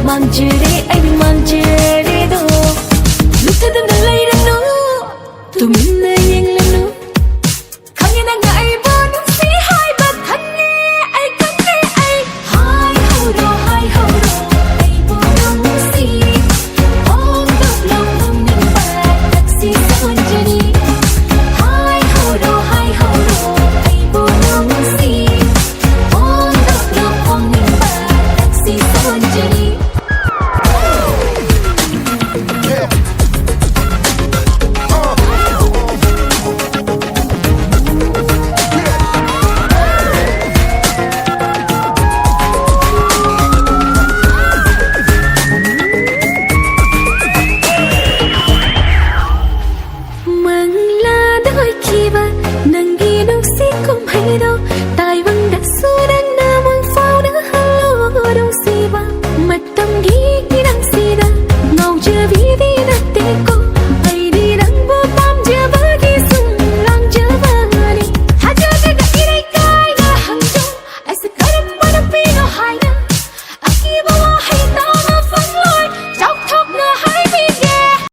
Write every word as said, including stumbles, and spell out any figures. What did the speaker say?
ꯃꯥꯡꯖꯔꯦ ꯑꯩ ꯃꯥꯡꯖꯔꯦꯗꯣ꯫ ꯂꯨꯞꯊꯗꯨꯅ ꯂꯩꯔꯅꯨ, ꯇꯨꯃꯤꯟꯅ ꯌꯦꯡꯂꯅꯨ꯫ ꯈꯪꯉꯦ ꯅꯪꯅ ꯑꯩꯕꯨ ꯅꯨꯡꯁꯤ ꯍꯥꯏꯕ ꯈꯪꯉꯦ, ꯑꯩ ꯈꯪꯉꯦ ꯑꯩ꯫ ꯍꯥꯏꯍꯧꯔꯣ, ꯍꯥꯏꯍꯧꯔꯣ, ꯑꯩꯕꯨ ꯅꯨꯡꯁꯤ꯫ ꯐꯣꯡꯗꯣꯛꯂꯣ ꯐꯣꯡꯅꯤꯡꯕ ꯊꯛꯁꯤ ꯁꯣꯟꯖꯅꯤ꯫ ꯍꯥꯏꯍꯧꯔꯣ, ꯍꯥꯏꯍꯧꯔꯣ, ꯑꯩꯕꯨ ꯅꯨꯡꯁꯤ꯫ ꯐꯣꯡꯗꯣꯛꯂꯣ ꯐꯣꯡꯅꯤꯡꯕ ꯊꯛꯁꯤ ꯁꯣꯟꯖꯅꯤ꯫ ꯃꯪꯂꯥꯗ ꯑꯣꯏꯈꯤꯕ ꯅꯪꯒꯤ ꯅꯨꯡꯁꯤ ꯀꯨꯝꯍꯩꯗꯣ ꯇꯥꯏꯕꯪꯗꯁꯨ ꯅꯪꯅ ꯃꯪ ꯐꯥꯎꯅꯍꯜꯂꯣ ꯅꯨꯡꯁꯤꯕ꯫ ꯃꯇꯝꯒꯤ